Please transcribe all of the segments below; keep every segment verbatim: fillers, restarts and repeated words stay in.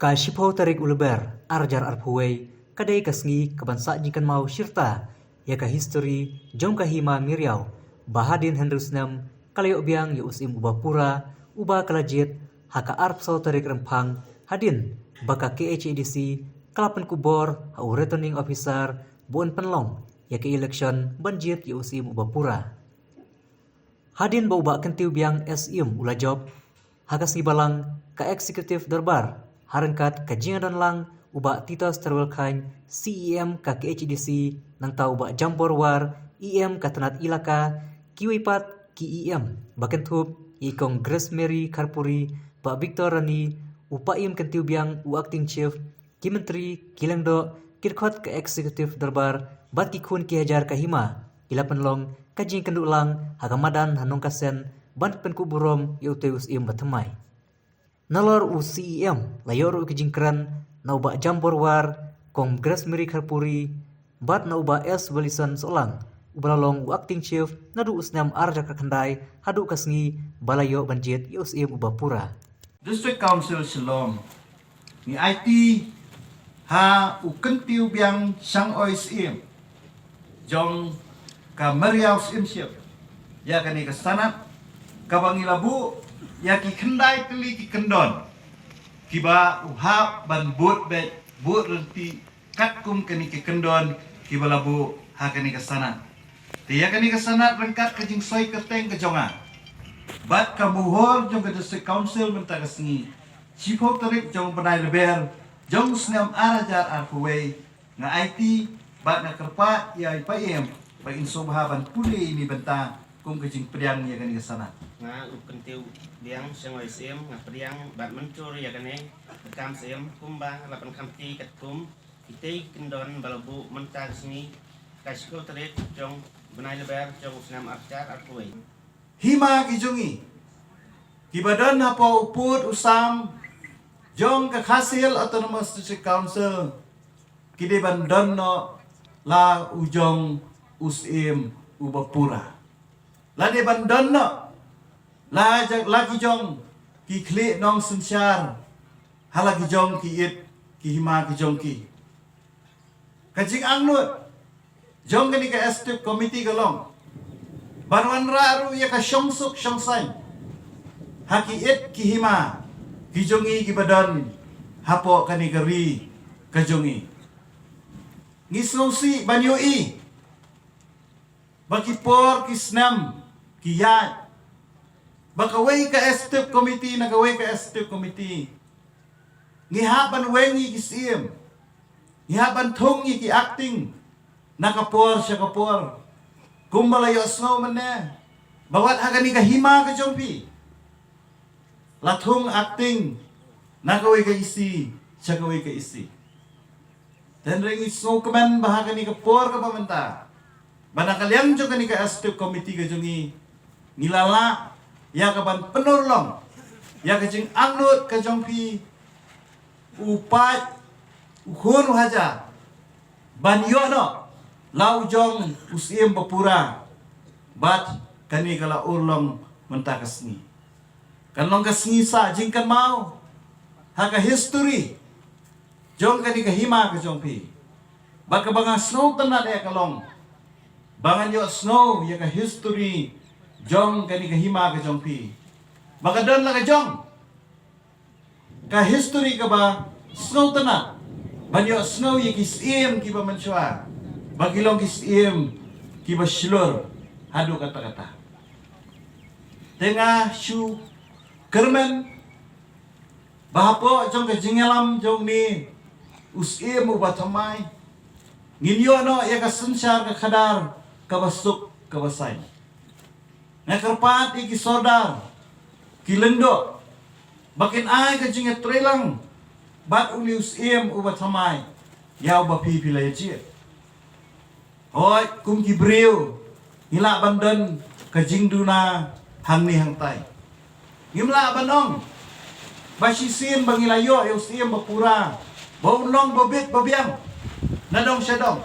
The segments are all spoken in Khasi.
Ka shiphew tarik u Lber, ar hajar arphew wei, ka dei ka sngi kaban sah jingkynmaw shirta ïa ka histori jong ka Hima Meriaw, ba hadien hynriew snem ka la ïoh biang ïa u Syiem uba pura, uba ka la jied ha ka arphew saw tarik Rymphang, hadien ba ka K H A D C ka la pynkupbor ha u Returning Officer ba un pynlong ïa ka election ban jied ïa u Syiem uba pura. Hadien ba u Bah Kyntiew Biang Syiem u la jop, ha ka sngi balang ka Executive Dorbar ha ryngkat ka jingdon lang u Bah Titos Terwel Chyne, C E M ka K H A D C, nangta u Bah Jambor War, E M ka tnat elaka, kiwei pat ki E M ba kynthup ïa i Kong Grace Mary Kharpuri, Bah Victor Rani, u Paiem Kyntiew Biang u Acting Chief, ki myntri, ki lyngdoh, ki dkhot ka Executive Dorbar bad ki khun ki hajar ka hima ki la pynlong ka jingïakynduh lang ha ka madan ha Nongkasen ban pynkup burom ïa utei u Syiem bathymmai. Nalor u C E M la ïoh ruh ka jingkren na u Bah Jambor War, Kong Grace Mary Kharpuri, bad na u Bah S Wilson Sohlang, uba la long u Acting Chief naduh u snem ar hajar khyndai haduh ka sngi ba la ïoh ban jied ïa u Syiem uba pura. District Council Shillong, ngi aiti ha u Kyntiew Biang Shangoi Syiem jong ka Meriaw Syiemship ïa kane ka sanad, kaba ngi la buh ïa ki khyndai tylli ki kyndon kiba u hap ban bud beit, bud ryntih katkum kane ki kyndon kiba la buh ha kane ka sanad. Te ïa kane ka sanad ryngkat ka jingsoi kyrteng ka jong nga bad ka mohor jong ka District Council mynta ka sngi, shiphew tarik jong u bnai Lber jong u snem ar hajar arphew wei, nga aiti bad nga kyrpad ïa i Paiem ba in sngewbha ban pule ïa ine i bynta kum ka jingpdiang ïa kane ka sanad. Nga u Kyntiew Biang Shangoi Syiem nga pdiang bad mynjur ïa kane ka kam Syiem kumba la pynkhamti katkum kitei ki kyndon ba la buh mynta ka sngi, ka shiphew tarik jong u bnai Lber jong u snem ar hajar arphew wei. Hima ki jong ngi kiba don hapoh u pud u sam jong ka Khasi Hills Autonomous District Council ki dei ban don noh la u jong u Syiem uba pura. La dei ban don noh la jong, la ki jong ki khlieh nongsynshar ha la ki jong ki it ki hima ki jong ki. Ka jingangnud jong kane ka Executive Committee ka long ban wanrah ruh ïa ka shongsuk shongsaiñ ha ki it ki hima ki jong ngi kiba don hapoh kane ka ri ka jong ngi. Ngi sngewsih ban ïohi ba ki por ki snem ki ïaid, ba kawei ka Executive Committee na kawei ka Executive Committee ngi hap ban weng ïa ki Syiem, ngi hap ban thung ïa ki Acting na ka por sha ka por. Kumba la ïohsngew mynne ba wat ha kane ka hima ka jong phi la thung Acting na kawei ka E C sha kawei ka E C. Te hynrei ngi sngewkmen ba ha kane ka por kaba mynta, ba na ka liang jong kane ka Executive Committee ka jong ngi, ngi la lah ïa ka ban pynurlong ïa ka jingangnud ka jong phi, u paid, u khun u hajar, ban ïoh noh la u jong u Syiem ba pura. Bad kane ka la urlong mynta ka sngi. Kan long ka sngi sah jingkynmaw ha ka histori jong kane ka hima ka jong phi. Bad kaba nga sngewtynnat ïa ka long ba ngan ïohsngew ïa ka histori jong kane ka hima ka jong phi, ba ka don la ka jong ka histori kaba sngewtynnat ban ïohsngew ïa ki Syiem kiba mynshuwa, ba ki long ki Syiem kiba shlur haduh katta katta. Te nga shu kyrmen ba hapoh jong ka jingïalam jong une u Syiem uba thymmai, ngin ïoh noh ïa ka synshar ka khadar kaba suk kaba saiñ. Nga kyrpad ïa ki sordar, ki lyngdoh, ba kin ai ka jingïatreilang bad une u Syiem uba thymmai ïa uba phi phi la ïa jied. Hooid, kum ki briew ngi lah ban don ka jingduna hangne hangtai. Ngim lah ban ong ba shisien ba ngi la ïoh ïa u Syiem ba pura, ba un long ba bit ba biang na dong sha dong.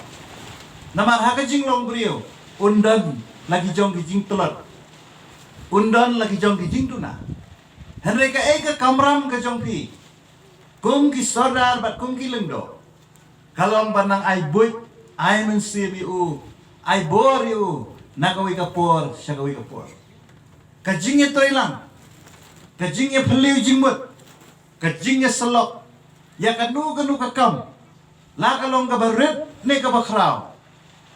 Namar ha ka jinglong briew un don la ki jong ki jingtlot, un don la ki jong ki jingduna. Hynrei kaei ka kamram ka jong phi? Kum ki sordar bad kum ki lyngdoh, ka long ban nang ai buit, ai mynsiem ïa u, ai bor ïa u na kawei ka por sha kawei ka por. Ka jingïatreilang, ka jingïaphylliew jingmut, ka jingïasyllok ïa kano kano ka kam, la ka long kaba rit ne kaba khraw,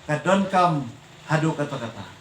ka donkam haduh katta katta.